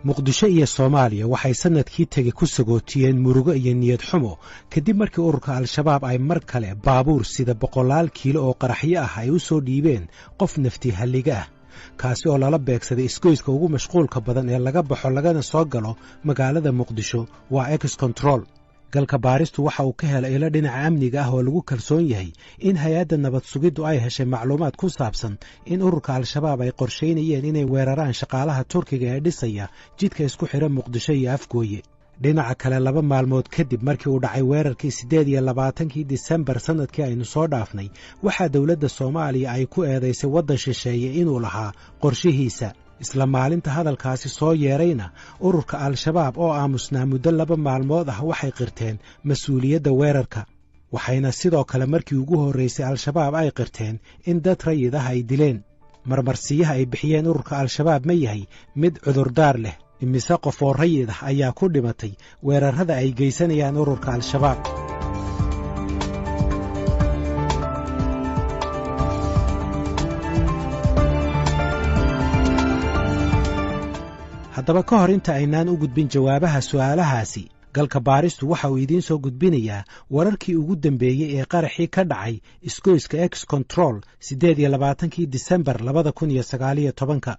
Muqdisho iyo Soomaaliya waxay sannadkii tegey ku sagootiyeen murugo iyo niyad xumo kadib markii ururka Al-Shabaab ay mar kale baabuur sida boqolaal kiilo oo qaraxyo ah ay u soo dhiibeen qof nafti halliga ah, kaasi oo lala beegsaday isgoyska ugu mashquulka badan ee laga baxo lagana soo galo magaalada Muqdisho, waa Ex Control. Galka Baaristu waxa uu ka helay ilo dhinaca amniga ah oo lagu kalsoon yahay in hay-adda nabad sugiddu ay heshay macluumaad ku saabsan in ururka Al-Shabaab ay qorshaynayeen inay weeraraan shaqaalaha Turkiga ee dhisaya jidka isku xidha Muqdisho iyo Afgooye. Dhinaca kale, 2 maalmood kadib markii uu dhacay weerarkii 28-kii Disembar sannadkii aynu soo dhaafnay, waxaa dowladda Soomaaliya ay ku eedaysay waddan shisheeye inuu lahaa qorshihiisa. Isla maalinta hadalkaasi soo yeerayna, ururka Al-Shabaab oo aamusnaa muddo 2 maalmood ah waxay qirteen mas-uuliyadda weerarka, waxayna sidoo kale markii ugu horraysay Al-Shabaab ay qirteen in dad rayid ah ay dileen. Marmarsiyaha ay bixiyeen ururka Al-Shabaab ma yahay mid cudurdaar leh? Imise qof oo rayid ah ayaa ku dhimatay weerarrada ay geysanayaan ururka Al-Shabaab? Haddaba, ka hor inta aynaan u gudbin jawaabaha su'aalahaasi, Galka Baaristu waxa uu idiin soo gudbinayaa wararkii ugu dambeeyey ee qaraxii ka dhacay isgoyska Ex Control 28-kii Disembar 2019-ka.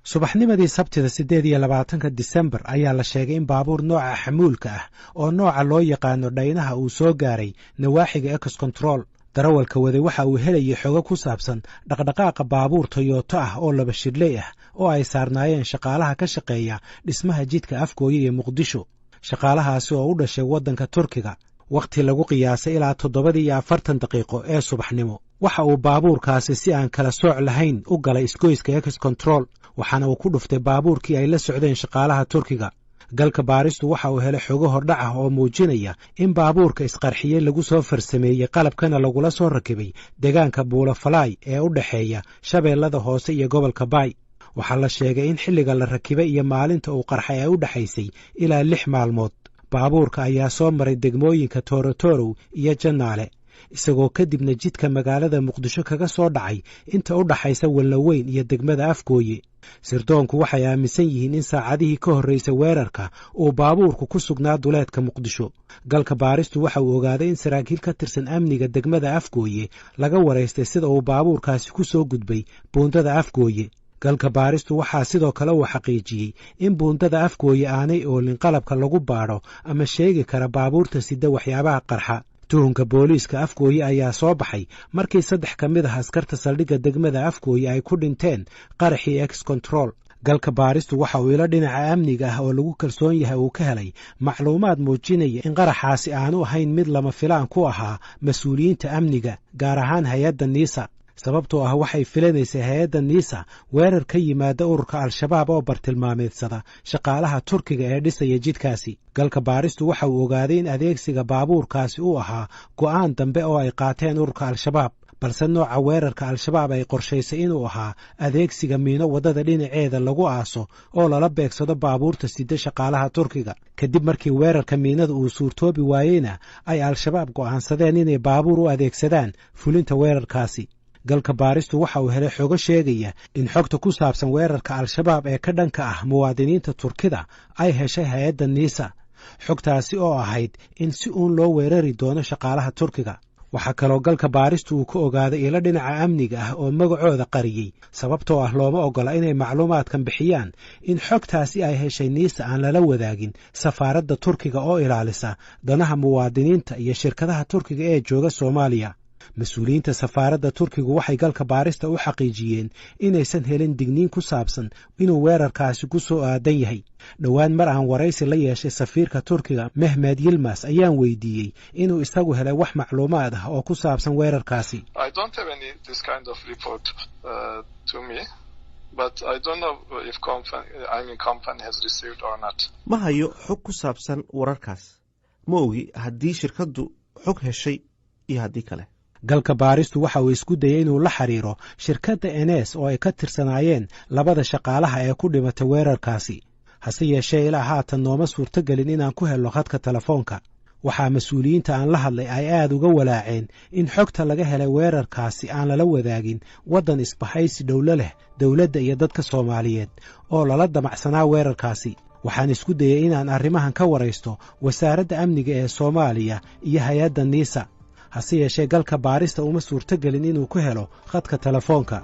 Subaxnimadii Sabtida 28-ka Disembar ayaa la sheegay in baabuur nooca xamuulka ah oo nooca loo yaqaano dhaynaha uu soo gaaray nawaaxiga Ex Control. Darawalka waday waxa uu helayay xogo ku saabsan dhaqdhaqaaqa baabuur Toyoto ah oo laba shidhley ah oo ay saarnaayeen shaqaalaha ka shaqeeya dhismaha jidka Afgooye iyo Muqdisho, shaqaalahaasi oo u dhashay waddanka Turkiga. Wakhti lagu qiyaasay ilaa 7:40 ee subaxnimo, waxa uu baabuurkaasi si aan kala sooc lahayn u galay isgoyska Ex Control, waxaana uu ku dhuftay baabuurkii ay la socdeen shaqaalaha Turkiga. Galka Baaristu waxa uu helay xogo hordhac ah oo muujinaya in baabuurka isqarxiyey lagu soo farsameeyey, qalabkana lagula soo rakibay deegaanka Buulafalaay ee u dhexeeya Shabeellada Hoose iyo gobolka Baay. Waxaa la sheegay in xilliga la rakibay iyo maalinta uu qarxay ay u dhexaysay ilaa 6 maalmood. Baabuurka ayaa soo maray degmooyinka Toorotorow iyo Jannaale, isagoo kadibna jidka magaalada Muqdisho kaga soo dhacay inta u dhaxaysa Wallaweyn iyo degmada Afgooye. Sirdoonku waxay aaminsan yihiin in saacadihii ka horraysay weerarka uu baabuurku ku sugnaa duleedka Muqdisho. Galka Baaristu waxa uu ogaaday in saraakiil ka tirsan amniga degmada Afgooye laga waraystay sida uu baabuurkaasi ku soo gudbay buundada Afgooye. Galka Baaristu waxaa sidoo kale uu xaqiijiyey in buundada Afgooye aanay oolin qalabka lagu baadho ama sheegi kara baabuurta sida waxyaabaha qarxa. Tuhunka booliiska Afgooye ayaa soo baxay markii saddex ka mid ah askarta saldhigga degmada Afgooye ay ku dhinteen qaraxii Ex Control. Galka Baaristu waxa uu ilo dhinaca amniga ah oo lagu kalsoon yahay uu ka helay macluumaad muujinaya in qaraxaasi aanu ahayn mid lama filaan ku ahaa mas-uuliyiinta amniga, gaar ahaan hay-adda NISA, sababtoo ah waxay filanaysay hay-adda NISA weerar ka yimaada ururka Al-Shabaab oo bartilmaameedsada shaqaalaha Turkiga ee dhisaya jidkaasi. Galka Baaristu waxa uu ogaaday in adeegsiga baabuurkaasi uu ahaa go'aan dambe oo ay qaateen ururka Al-Shabaab, balse nooca weerarka Al-Shabaab ay qorshaysay inuu ahaa adeegsiga miino waddada dhinaceeda lagu aaso oo lala beegsado baabuurta sida shaqaalaha Turkiga. Kadib markii weerarka miinada uu suurtoobi waayeyna, ay Al-Shabaab go'aansadeen inay baabuur u adeegsadaan fulinta weerarkaasi. Galka Baaristu waxa uu helay xogo sheegaya in xogta ku saabsan weerarka Al-Shabaab ee ka dhanka ah muwaadiniinta Turkida ay heshay hay-adda NISA, xogtaasi oo ahayd in si uun loo weerari doono shaqaalaha Turkiga. Waxaa kaloo Galka Baaristu uu ka ogaaday ilo dhinaca amniga ah oo magacooda qariyey, sababtoo ah looma oggola inay macluumaadkan bixiyaan, in xogtaasi ay heshay NISA aan lala wadaagin safaaradda Turkiga oo ilaalisa danaha muwaadiniinta iyo shirkadaha Turkiga ee jooga Soomaaliya. Mas-uuliyiinta safaaradda Turkigu waxay Galka Baarista u xaqiijiyeen inaysan helin digniin ku saabsan inuu weerarkaasi ku soo aadan yahay. Dhowaan mar aan waraysi la yeeshay safiirka Turkiga Mehmed Yilmas ayaan weydiiyey inuu isagu helay wax macluumaad ah oo ku saabsan weerarkaasi. I don't have any this kind of report to me, but I don't know if company, I mean company has received or not. Ma hayo xog ku saabsan wararkaas. Ma ogi haddii shirkaddu xog heshay iyo haddii kale. Galka Baaristu waxa uu isku dayey inuu la xiriiro shirkadda Enes oo ay ka tirsanaayeen labada shaqaalaha ee ku dhimatay weerarkaasi, hase yeeshee ilaa haatan nooma suurtogelin inaan ku helno khadka telefoonka. Waxaa mas-uuliyiinta aan la hadlay ay aad uga walaaceen in xogta laga helay weerarkaasi aan lala wadaagin waddan isbahaysi dhowlo leh dowladda iyo dadka Soomaaliyeed oo lala damacsanaa weerarkaasi. Waxaan isku dayey inaan arrimahan ka waraysto wasaaradda amniga ee Soomaaliya iyo hay-adda NISA, hase yeeshee galka baarista uma suurtogelin inuu ku helo khadka telefoonka.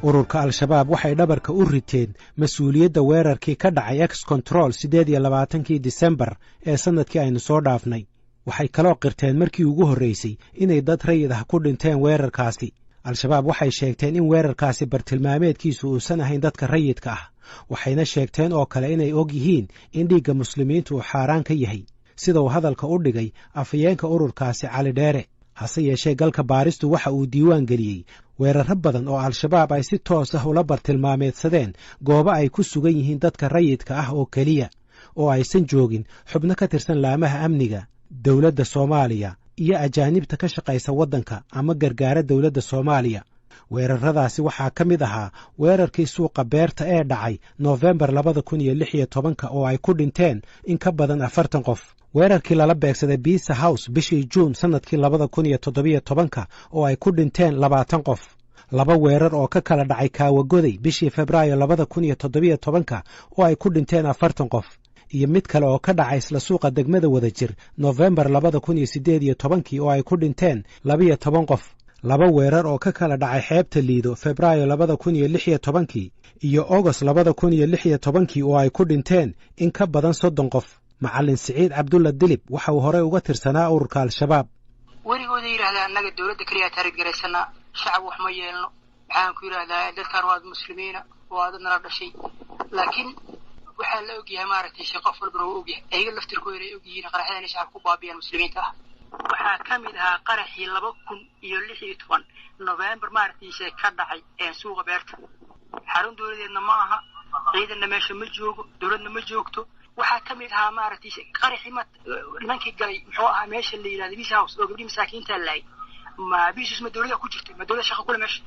Ururka Al-Shabaab waxay dhabarka u riteen mas-uuliyadda weerarkii ka dhacay Ex Control 28-kii Disembar ee sannadkii aynu soo dhaafnay. Waxay kaloo qirteen markii ugu horraysay inay dad rayid ah ku dhinteen weerarkaasi. Al-Shabaab waxay sheegteen in weerarkaasi bartilmaameedkiisu uusan ahayn dadka rayidka ah, waxayna sheegteen oo kale inay og yihiin in dhiigga muslimiintu uu xaaraan ka yahay, sida uu hadalka u dhigay afhayeenka ururkaasi Cali Dheere. Hase yeeshee galka baaristu waxa uu diiwaan geliyey weerarro badan oo Al-Shabaab ay si toos ah ula bartilmaameedsadeen goobo ay ku sugan yihiin dadka rayidka ah oo keliya, oo aysan joogin xubno ka tirsan laamaha amniga dowladda Soomaaliya iyo ajaanibta ka shaqaysa waddanka ama gargaara dowladda Soomaaliya. Weerarradaasi waxaa ka mid ahaa weerarkii suuqa beerta ee dhacay Noofembar 2016 oo ay ku dhinteen in ka badan 40 qof, weerarkii lala beegsaday Biisa House bishii Juun sannadkii 2017 oo ay ku dhinteen 20 qof, laba weerar oo ka kala dhacay Kaawagoday bishii Febraayo 2017 oo ay ku dhinteen 40 qof, iyo mid kale oo ka dhacay isla suuqa degmada Wadajir Noofembar 2018 oo ay ku dhinteen 12 qof, laba weerar oo ka kala dhacay xeebta Liido Febraayo 2016 iyo Ogost 2016 oo ay ku dhinteen in ka badan 30 qof. Macallin Siciid Cabdulla Dilib waxa uu horey uga tirsanaa ururka Al-Shabaab. Weligooda yidhahdaa annaga dowladda keliya taariggaraysanaa, shacab wax ma yeelno. Maxaan ku yidhahdaa, dadkan waa muslimiina, waa dad nala dhashay, laakiin waxaa la ogyahay maaragtay she qof walbana waa ogyahay, ayaga laftirkooda ay ogyihiin qaraxyada inay shacab ku baabiyaan muslimiinta ah. Waxaa ka mid ahaa qaraxii 2016 November maaragtay she ka dhacay ee suuqa beerta. Xarun dowladeedna ma aha, ciidanna meesha ma joogo, dowladna ma joogto. Waxaa ka mid ahaa maaragtay qaraxii ma nimankii galay, muxuu ahaa, meesha la yidhahda Peace House oo gabdhii masaakiinta laayay. Ma Peace House ma dowladda ku jirtay? Ma dowladda shaqa kule meesha?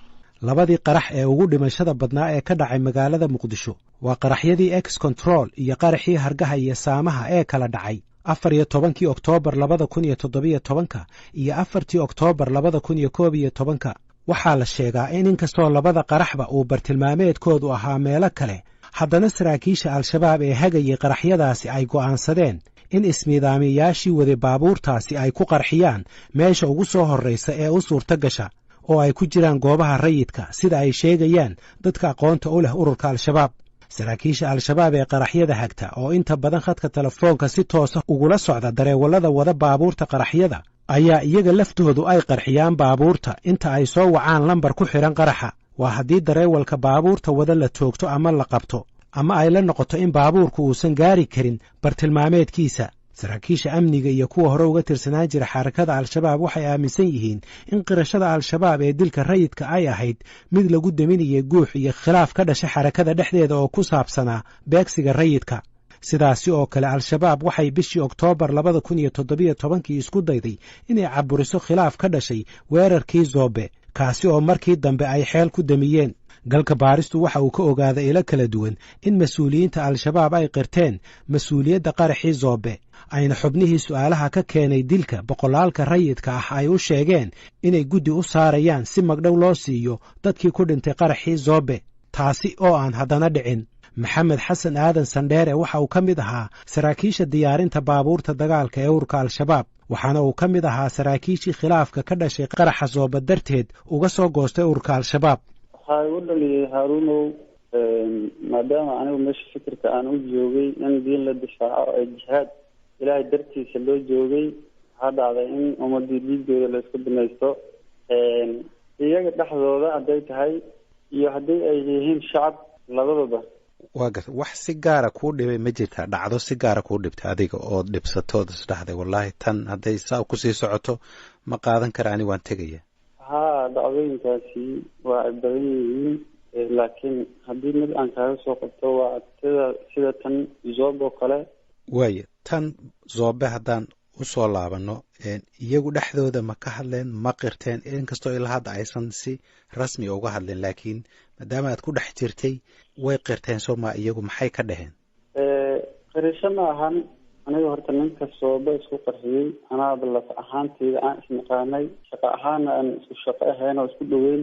Labadii qarax ee ugu dhimashada badnaa ee ka dhacay magaalada Muqdisho waa qaraxyadii Ex Control iyo qaraxii Hargaha iyo Saamaha ee kala dhacay 14-kii Oktoobar 2017 iyo 4-tii Oktoobar 2011. Waxaa la sheegaa in inkastoo labada qaraxba uu bartilmaameedkoodu ahaa meelo kale, haddana saraakiisha Al-Shabaab ee hagayay qaraxyadaasi ay go'aansadeen in ismiidaamiyayaashii waday baabuurtaasi ay ku qarxiyaan meesha ugu soo horraysa ee u suurto gasha, oo ay ku jiraan goobaha rayidka, sida ay sheegayaan dadka aqoonta u leh ururka Al-Shabaab. Saraakiisha Al-Shabaab ee qaraxyada hagta oo inta badan khadka telefoonka si toosa ugula socda dareewallada wada baabuurta qaraxyada ayaa iyaga laftoodu ay qarxiyaan baabuurta inta ay soo wacaan lambar ku xidhan qaraxa. Waa haddii dareewalka baabuurta wada la toogto ama la qabto ama ay la noqoto in baabuurku uusan gaari karin bartilmaameedkiisa. Saraakiisha amniga iyo kuwa hore uga tirsanaan jira xarakada Al-Shabaab waxay aaminsan yihiin in qirashada Al-Shabaab ee dilka rayidka ay ahayd mid lagu deminayay guux iyo khilaaf ka dhashay xarakada dhexdeeda oo ku saabsanaa beegsiga rayidka. Sidaasi oo kale Al-Shabaab waxay bishii Oktoobar 2017-kii isku dayday inay caburiso khilaaf ka dhashay weerarkii Zoobe, kaasi oo markii dambe ay xeel ku damiyeen. Galka baaristu waxa uu ka ogaaday ilo kala duwan in mas-uuliyiinta Al-Shabaab ay qirteen mas-uuliyadda qaraxii Zoobe, ayna xubnihii su'aalaha ka keenay dilka boqolaalka rayidka ah ay u sheegeen inay guddi u saarayaan si magdhow loo siiyo dadkii ku dhintay qaraxii Zoobe, taasi oo aan haddana dhicin. Maxamed Xasan Aadan Sandheere waxa uu ka mid ahaa saraakiisha diyaarinta baabuurta dagaalka ee ururka Al-Shabaab, waxaana uu ka mid ahaa saraakiishii khilaafka ka dhashay qaraxa Zoobe darteed uga soo goostay ururka Al-Shabaab. Waxaa igu dhaliyay, Haaruunow, maadaama anigu meesha fikirka aan u joogay in diin la difaaco ee jihaad Ilaahay dartiisa loo joogay, waxaa dhacday in ummadii dhiigooda la isku binaysto, iyaga dhexdooda hadday tahay iyo haddii ay yihiin shacab labadaba. Waa garta. Wax si gaara kuu dhibay ma jirtaa? Dhacdo si gaara kuu dhibtay adiga ood dhibsatood isdhahday, "Wallaahi tan hadday saa kusii socoto ma qaadan kara, ani waan tegaya"? Haa, dhacdooyinkaasi waa ay badan yihiin, laakiin haddii mid aan kaaga soo qabto waa sida tan Zoob oo kale. Waaya, tan Zoobe haddaan usoo laabano, iyagu dhexdooda ma ka hadleen? Ma qirteen? Inkastoo ilaa hadda aysan si rasmi uga hadleen, laakiin maadaama aad ku dhex jirtay, way qirteen soo ma? Iyagu maxay ka dhaheen? Qirisho ma ahan. Aniga horta ninka Soobe isku qarxiyey anaaba laf ahaanteyda aan isnaqaanay, shaqo ahaana aan isku shaqo ahayn oo isku dhaweyn.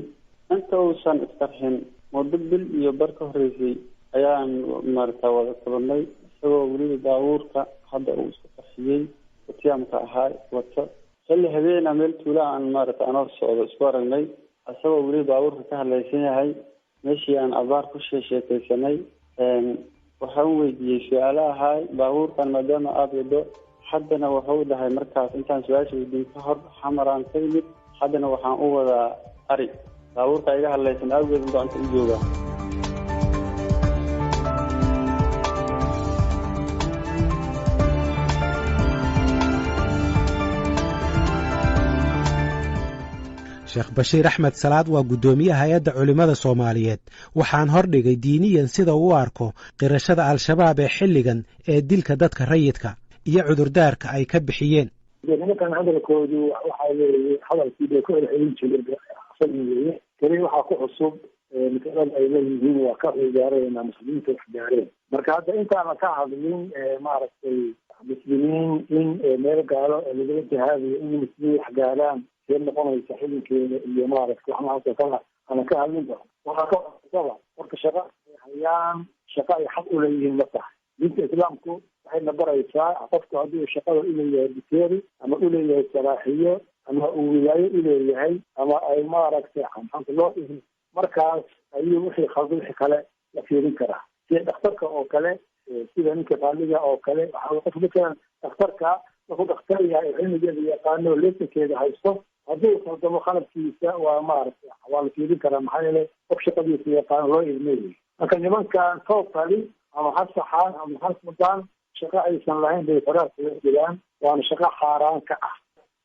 Inta uusan isqarxin muddo bil iyo bar ka horreysay ayaan maarata wada kulanay, isagoo weliba baabuurka hadda uu isku qarxiyey watiyaamka ahaa wato. Xilli habeena meel tuula aan maarata anoo socdo isku aragnay, isagoo weliba baabuurka ka hadlaysan yahay. Meeshii aan abaar ku sheekeysanay, waxaan weydiiyey su-aalo ahaay baabuurkan maadaama aada wado. Haddana wuxuu dhahay markaas intaan su-aasha weydiin ka hor, xamaraan ka yimid, haddana waxaan u wadaa ari, baabuurka iga hadlaysan awgeed unbaa inta u joogaa. Sheekh Bashiir Axmed Salaad waa guddoomiye hay-adda culimmada Soomaaliyeed. Waxaan hordhigay diiniyan sida uu u arko qirashada Al-Shabaab ee xilligan ee dilka dadka rayidka iyo cudurdaarka ay ka bixiyeen. Nimankan hadalkoodu waxa weeye hadalkii bay ku celcelin jireen weye. Keli waxaa ku cusub masalada ay leeyihiin waa ka gaareenaa muslimiinta wax gaareen. Marka hadda intaana ka hadlin maaragtay muslimiin in meel gaalo lagula jihaadayo in muslimiin wax gaaraan see noqonaysa xilinkeeda iyo maaragtay wax noocaas oo kale ana ka hadlinba, waxaa ka cusaba horta shaqa ay hayaan, shaqa ay xaq uleeyihiin ma tahay. Diinta Islaamku waxayna baraysaa qofku hadduu shaqada uleeyahay biteeri ama uleeyahay saraaxiyo ama uu wilaayo uleeyahay ama ay maaragtay xamxamta loo ihin, markaas ayuu wixii khaldo wixii kale la fiirin karaa, sida dhakhtarka oo kale, sida ninka qaaliga oo kale. Waxaa qofka matalan dhakhtarka markuu dhakhtar yahay oo cilmigeeda yaqaano leesankeeda haysto, hadduu khaldamo khaladkiisa waa maaragtay waa la fiirin karaa, maxaa yeelay qof shaqadiisa yaqaano loo idmeeyay. Marka nimankan totally ama ha saxaan ama ha mudaan, shaqo aysan lahayn bay faraar kula jiraan, waana shaqo xaaraan ka ah.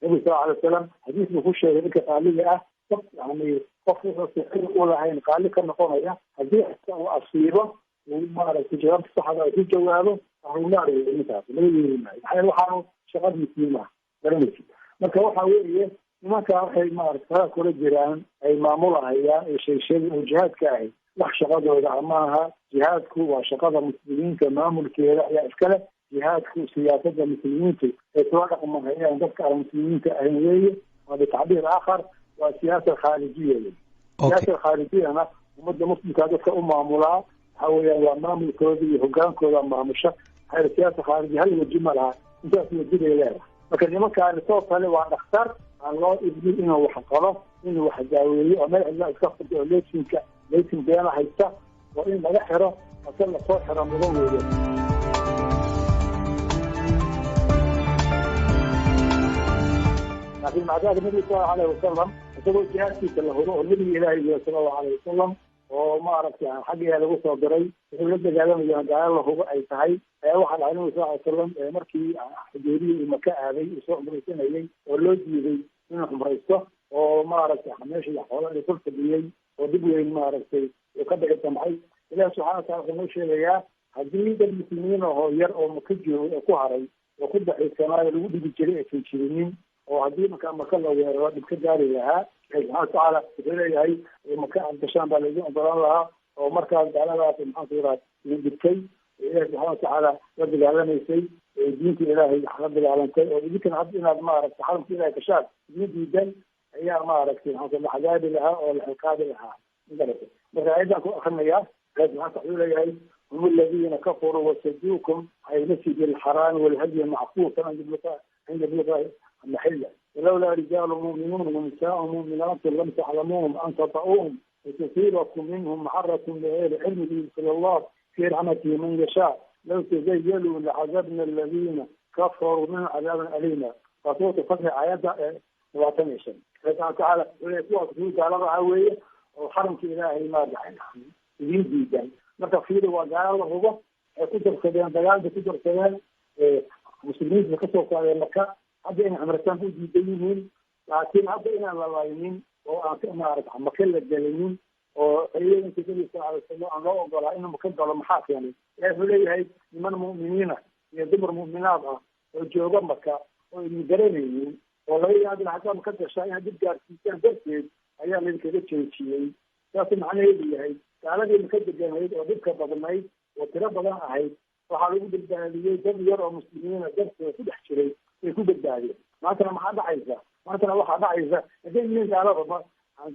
Nabigu sal alay wasalam xadiis buu ku sheegay ninka qaaliga ah, qof yani qof wuxuu xil u lahayn qaali ka noqonaya, haddii xataa uu asiibo uu maaragtay jawaabta saxda ay ku jawaabo, ahlunaar wey ninkaas, laga yeeli maayo, maxaa yeele waxaanu shaqadiisii maaha garanaysid. Marka waxa weeye nimanka waxay maaragtay faraar kula jiraan ay maamulahayaan ee sheegsheegay oo jihaadka ahi wax shaqadooda maaha. Jihaadku waa shaqada muslimiinta, maamulkeeda ayaa iskale. Jihaadku siyaasada muslimiintu ay kula dhaqmahayaan dadka aan muslimiinta ahayn weeye, waa bitacbiir aakhar waa siyaasa khaarijiya wey. Siyaasa khaarijiyana ummadda muslimka dadka u maamulaa waxa weeyaan waa maamulkooda iyo hogaankooda maamusha. Maxaa yeele siyaasa khaarijiya hal weji ma laha, intaas weji bay leedahay. Marka nimankaani soo kale waa dhakhtar aan loo idmin inuu wax qalo, inuu wax daaweeyo, oo meel cidla iska fadhi oo leesinka leysin beena haysta, oo in laga xiro ase lasoo xiro mudan weeye. Laakiin maadaama nabiga sal allahu alayhi wasalam isagoo jihaadkiisa la hubo oo nabiga ilaahay yihi sala allahu alayhi wasalam oo maaragtay xagga ilaah lagu soo diray wuxuu la dagaalamaya gaalo la hubo ay tahay, ayaa waxaa dhacay nabiga sal ly salam markii Xudaybiya uu Maka aaday uu soo cumraysanayay oo loo diiday inuu cumraysto oo maaragtay meesha xoola kul fadhiyey oo dhib weyn maaragtay uu ka dhici damcay. Ilaah subxana watacala wuxuu noo sheegayaa haddii dad muslimiin ahoo yar oo Maka joogay oo ku haray oo ku daciifsanaayo lagu dhigi jiray aysan jirinin, oo haddii markaa Maka la weeraro dhib ka gaari lahaa, ilahi subxana watacaala wuxuu leeyahay Maka aad gashaan baa laidin ogolaan lahaa oo markaas gaaladaas maxaan ku yidhaha idin dhibtay, ilahi subxana watacaala la dagaalamaysay, diinta ilaahay la dagaalantay, oo idinkana hadda inaad maaragtay xaramka ilahay gashaan idin diidan ayaa maaragtay maxaa la cadaabi lahaa oo la ciqaabi lahaa. Magarata marka ayadaan ku akrinayaa, ilahi subxana wataala wuxuu leeyahay hum aladiina kafaruu wasaduukum can ilmasjidi alxaraami walhadyi mackuufan an yabluqa maxila walawlaa rijaalu mu'minuun wanisaau mu'minaatu lam taclamuuhum an tata'uuhum litusiibakum minhum maxaratun bigayri cilmin yudkhil allah fii raxmatihi man yashaa law tazayaluu lacadabna aladiina kafaruu minhum cadaaban aliima. Waa suuratu Fatxi aayadda 25. Ilahi subxana watacaala wuxuu leeyahay kuwaas kuwii gaalada ah weeye oo xaramka ilaahay maaragtay idiin diidan. Marka fiiri waa gaalo la hubo, waxay ku darsadeen dagaal bay ku darsadeen, muslimiinta kasoo saareen Maka, hadda inay cumrataan u diidan yihiin. Laakiin hadda inaan la laynin oo aan maaragta Maka la gelinin oo ciidanka nabiga sal alay wasalam aan loo ogolaa inuu Maka galo, maxaa keenay? Ilahi wuxuu leeyahay niman mu'miniina iyo dumar mu'minaad ah oo jooga Maka oo idin garanaynin oo laga yaabo in haddaa Maka gashaa inaad dib gaarsiisaan darteed ayaa laydinkaga joojiyey. Saasuu macnaheedu yahay gaaladii Maka deganayd oo dhibka badnayd oo tiro badan ahayd Waxaa lagu badbaadiyey dad yar oo muslimiina dartooda ku dhex jiray bay ku badbaadiyeen. Maantana maxaa dhacaysa? Maantana waxaa dhacaysa hadday yihiin gaalada,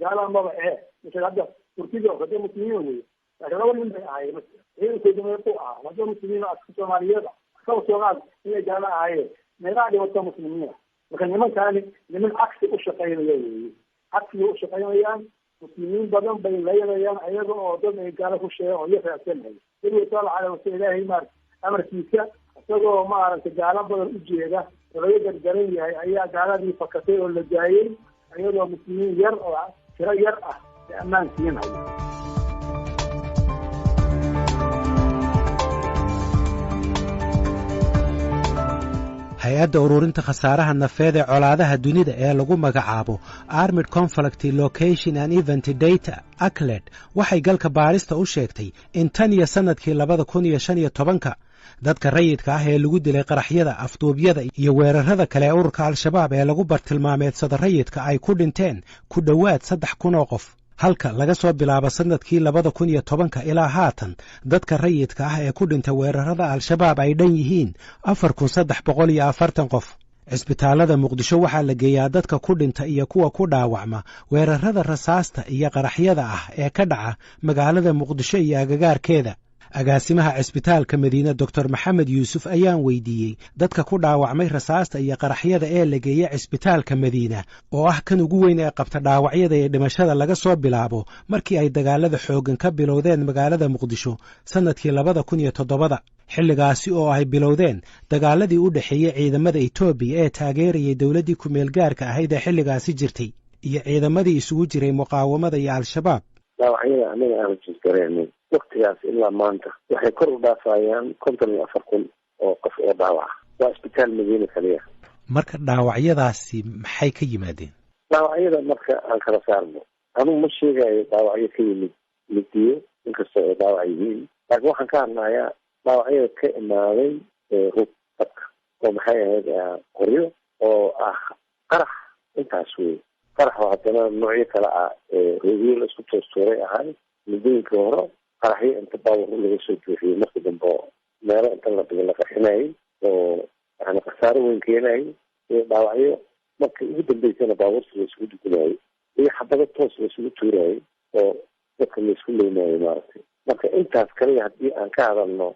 gaala maba ee masala hadda Turkida oo kale muslimiin wey, laakiin laba nin bay ahaayeen, ciidankooda meequu ahaa? Hadda muslimiin aska Soomaaliyeed kaba soomaal inay gaala ahaayeen, meeqaa dhimata muslimiina? Marka nimankaani niman cagsi u shaqaynaya weeye, cagsigay u shaqaynayaan. Muslimiin badan bay laynayaan ayaga oo dad ay gaalo ku sheegan oo iyo raacsanhay. Nabiga sal alla alay wasal Ilaahay maar amarkiisa, isagoo maaragtay gaalo badan ujeeda oo laga gargaran yahay, ayaa gaaladii fakatay oo la daayey, iyadoo muslimiin yar oo tiro yar ah ee ammaan siinhayo. Hay-adda ururinta khasaaraha nafeed ee colaadaha dunida ee lagu magacaabo Armed Conflict Location and Event Data, ACLED, waxay galka baarista u sheegtay in tan iyo sannadkii 2015-ka dadka rayidka ah ee lagu dilay qaraxyada, afduubyada iyo weerarada kale ee ururka Al-Shabaab ee lagu bartilmaameedsada rayidka ay ku dhinteen ku dhowaad 3000 oo qof, halka laga soo bilaabo sannadkii 2010-ka ilaa haatan dadka rayidka ah ee ku dhintay weerarada Al-Shabaab ay dhan yihiin 4340 qof. Cisbitaalada Muqdisho waxaa la geeyaa dadka ku dhinta iyo kuwa ku dhaawacma weerarada rasaasta iyo qaraxyada ah ee ka dhaca magaalada Muqdisho iyo agagaarkeeda. Agaasimaha cisbitaalka Madiine, Doctor Maxamed Yuusuf, ayaan weydiiyey dadka ku dhaawacmay rasaasta iyo qaraxyada ee la geeya cisbitaalka Madiina, oo ah kan ugu weyn ee qabta dhaawacyada iyo dhimashada, laga soo bilaabo markii ay dagaalada xooggan ka bilowdeen magaalada Muqdisho sannadkii 2007-da, xilligaasi oo ay bilowdeen dagaaladii u dhexeeyey ciidamada Etoobiya ee taageerayay dowladdii ku-meel gaarka ahayd ee xilligaasi jirtay iyo ciidamadii isugu jiray muqaawamada iyo Al-Shabaab. Dhaawacyada anaga aanu jirgareynay waktigaas ilaa maanta waxay kor u dhaafayaan 54,000 oo qof oo dhaawaca. Waa isbitaal Madiina kaliya. Marka dhaawacyadaasi maxay ka yimaadeen? Dhaawacyada marka aan kala saarno, anugu ma sheegayo dhaawacyo ka yimid midiyo, inkastoo ay dhaawac yihiin, laakiin waxaan ka hadlayaa dhaawacyada ka imaaday hub dabka oo maxay ahayd qoryo oo ah qarax. Intaas wey qarax oo haddana noocyo kale ah, roogyo la isku toostuuray ahay muddooyinkii hore, qaraxyo inta baawar laga soo buuxiyey markii dambe oo meelo inta la dhigo la qarxinayay oo yani khasaaro weyn keenayay, iyo dhaawacyo markii ugu dambeysana baabuurta la isugu dugunayay iyo xabado toos la isugu tuurayay oo dadka la isku leynayo maaragtay. Marka intaas kaliya haddii aan ka hadalno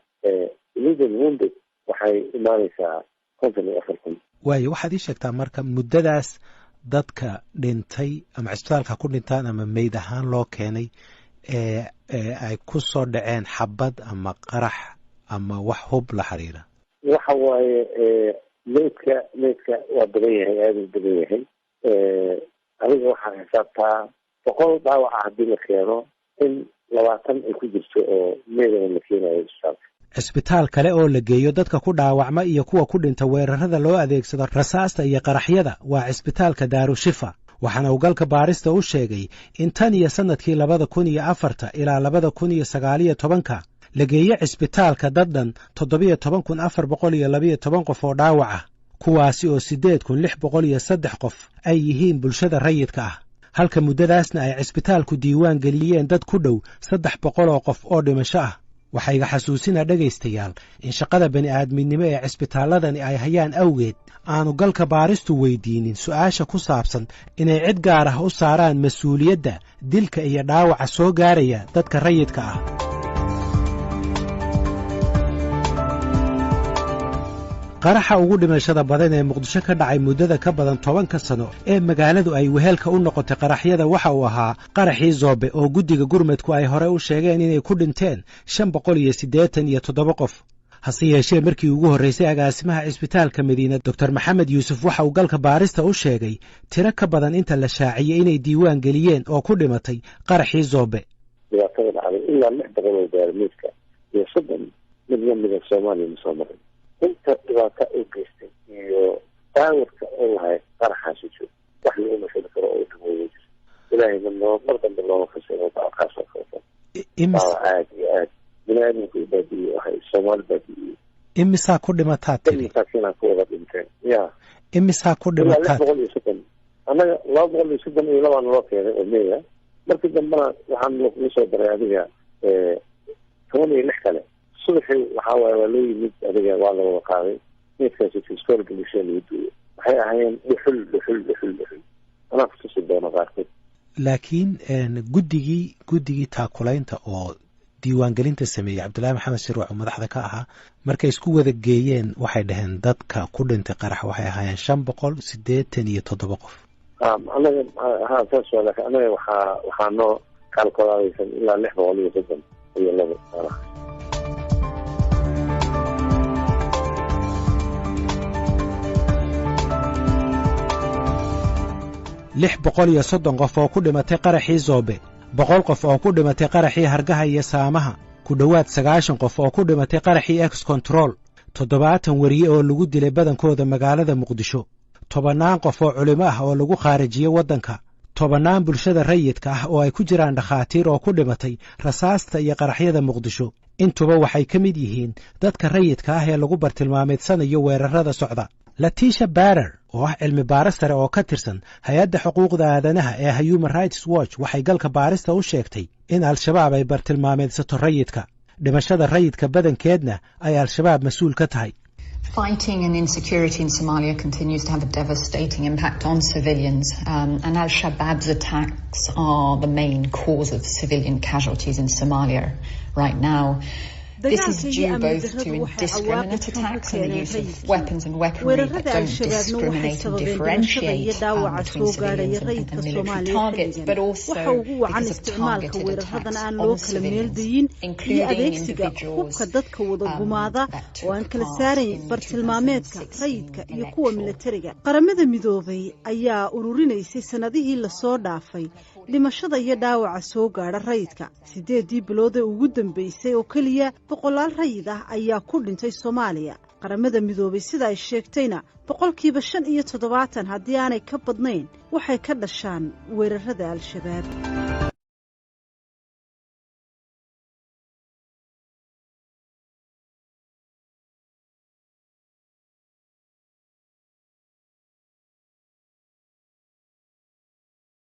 eleven wounded, waxay imaanaysaa 54,000. Waayo, waxaad ii sheegtaa marka muddadaas dadka dhintay ama cisbitaalka ku dhintaan ama meyd ahaan loo keenay ee ay ku soo dhaceen xabad ama qarax ama wax hub la xiriira. Waxa waaye meydka waa badan yahay, aada u badan yahay. Adiga waxaa xisaabtaa 100 dhaawaca haddii la keeno in 20 ay ku jirto oo meydana la keenayo isbitaalka. Cisbitaal kale oo la geeyo dadka ku dhaawacma iyo kuwa ku dhinta weerarada loo adeegsado rasaasta iyo qaraxyada waa cisbitaalka Daarushifa, waxaana uu galka baarista u sheegay in tan iyo sannadkii 2004-ta ilaa 2019-ka la geeyo cisbitaalka dad dhan 17,412 qof oo dhaawac ah, kuwaasi oo 8603 qof ay yihiin bulshada rayidka ah, halka muddadaasna ay cisbitaalku diiwaan geliyeen dad ku dhow 300 oo qof oo dhimasho ah. Waxaa iga xasuusinaa dhegaystayaal in shaqada bani'aadminimo ee cisbitaalladani ay hayaan awgeed aanu galka baaristu weydiinin su'aasha ku saabsan inay cid gaar ah u saaraan mas-uuliyadda dilka iyo dhaawaca soo gaaraya dadka rayidka ah. Qaraxa ugu dhimashada badan ee Muqdisho ka dhacay muddada ka badan tobanka sano ee magaaladu ay wehelka u noqotay qaraxyada waxa uu ahaa qaraxii Zoobe, oo guddiga gurmadku ay hore u sheegeen inay ku dhinteen 587 qof. Hase yeeshee markii ugu horraysay agaasimaha cisbitaalka Madiina, Doctor Maxamed Yuusuf, waxa uu galka baarista u sheegay tiro ka badan inta la shaaciyey inay diiwaan geliyeen oo ku dhimatay qaraxii Zoobe. Dhibaatada dhacday ilaa 600 oo gaarmeedka iyo 30 mid lamida Soomaaliya ma soo marin. Inta dhibaato u geystay iyo daawarka u lahayd qaraxaasi joog wax lagu mashali karo oo dhimooya jirta. Ilaahayna noo mar dambe looma kasino kaas oo kaleto. Dhaawac aada iyo aad bini aadamka u baabi'iyey, waxay Soomaali baabi'iyey. Imisaa ku dhimataa dad tiri? Masaakiinaa ku wada dhinteen ya. Imisaa ku Ilaa lix dhimataa? 130. Annaga 232 naloo keenay oo meya, markii dambena waxaan lakugu soo daray adiga 16 kale. Subaxii waxaa waaye waa loo yimid, adiga waa la wada qaaday meydkaas, iskoolka bulshada lagu duuyo. Waxay ahaayeen dhuxul, dhuxul, dhuxul, dhuxul. Anaa kutusi doono qaarkood. Laakiin guddigii taakulaynta oo diiwaangelinta sameeyey, Cabdullaahi Maxamed Shirwac oo madaxda ka ahaa, markay isku wada geeyeen waxay dhaheen dadka ku dhintay qarax waxay ahaayeen 587 qof. Anaga ha, saas waa, laakiin anaga waxaa noo kaalkolaadaysan ilaa 632 meelaha. 630 qof oo ku dhimatay qaraxii Zoobe, 100 qof oo ku dhimatay qaraxii Hargaha iyo Saamaha, ku dhowaad 90 qof oo ku dhimatay qaraxii Ex Control, 70 weriye oo lagu dilay badankooda magaalada Muqdisho, tobannaan qof oo culimo ah oo lagu khaarijiyey waddanka, tobannaan bulshada rayidka ah oo ay ku jiraan dhakhaatiir oo ku dhimatay rasaasta iyo qaraxyada Muqdisho, intuba waxay ka mid yihiin dadka rayidka ah ee lagu bartilmaameedsanayo weerarada socda. Latisha Barer oo ah cilmi baaris sare oo ka tirsan hay-adda xuquuqda aadanaha ee Human Rights Watch waxay galka baarista u sheegtay in Al-Shabaab ay bartilmaameedsato rayidka, dhimashada rayidka badankeedna ay Al-Shabaab mas-uul ka tahay. Fighting and insecurity in Somalia continues to have a devastating impact on civilians, and Al Shabaab's attacks are the main cause of civilian casualties in Somalia right now. This is Dagaalka iyo due amni both darradu to waxay cawaaqib indiscriminate xun ku attacks and the keeneen use of rayidkii. weapons and weaponry that Weerarada don't Al-Shabaabna waxay discriminate and sababeen dhimashada iyo differentiate dhaawaca between soo gaadhaya civilians and rayidka military Soomaaliya targets, xilligan. but Waxa also ugu wacan because of isticmaalka targeted weeraradan attacks aan on loo kala civilians, meeldayin iyo including adeegsiga individuals hubka dadka wada gumaada that oo aan took kala part saarayn in the bartilmaameedka 2016 rayidka iyo kuwa electoral militariga. Qaramada Midoobay ayaa ururinaysay sannadihii lasoo dhaafay dhimashada iyo dhaawaca soo gaadha rayidka. 8-dii bilood ee ugu dambeysay oo keliya boqolaal rayid ah ayaa ku dhintay Soomaaliya. Qaramada Midoobay sida ay sheegtayna, 75% haddii aanay ka badnayn waxay ka dhashaan weerarada Al-Shabaab.